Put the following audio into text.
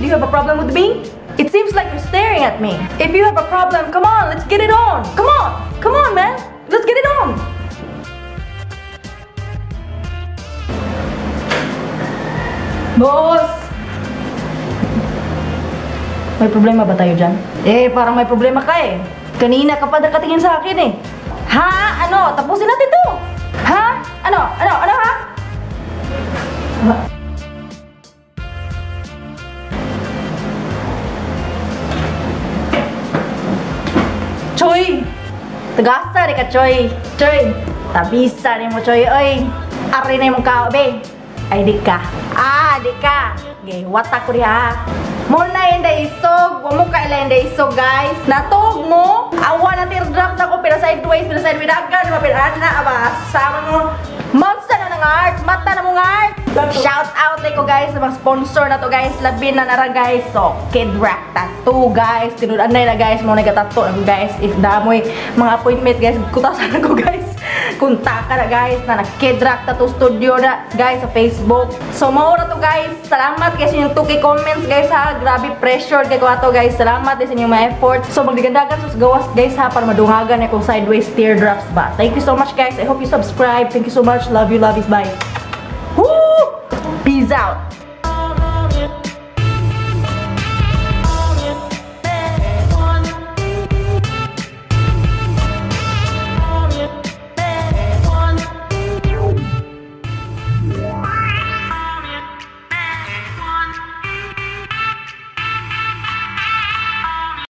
Do you have a problem with me? It seems like you're staring at me. If you have a problem, come on, let's get it on. Come on, come on, man. Let's get it on. Boss! May problema ba tayo dyan? Eh, parang may problema ka eh. Kanina ka pa nakatingin sa akin eh. Ha? Ano? Tapusin natin to! Ha? Ano? Ano? Ano ha? Choy! Tagasa ni ka, Choy! Choy! Tabisa ni mo, Choy! Oy! Ari na yung kao, be! Ay, di ka. Ah, di ka! Okay, watak ko diha. Mo na yung daisog. Wa mo kaila yung daisog, guys. Natog mo. Awa na teardrop na ko. Pero sideways, pero sideways. Dagan, mapiraan na. Aba, sama mo. Monster na ng art. Mata na mong art. Shout out ko, guys, sa mga sponsor na to, guys. Labi na nara, guys. So, Kid Rock Tattoo, guys. Tinudan na guys. Mga nagatattoo na ko, guys. If damoy mga appointment, guys. Kutasan na ko, guys. Kuntaka na, guys. Na Kid Rock Tattoo Studio na, guys, sa Facebook. So, maura to, guys. Salamat, guys, inyong 2K comments, guys, ha. Grabe pressure kay ko ato, guys. Salamat din sa inyong mga effort. So, magdigandagan sa gawas, guys, ha, para madungagan akong sideways teardrops ba. Thank you so much, guys. I hope you subscribe. Thank you so much. Love you, love you. Bye. Woo! Peace out.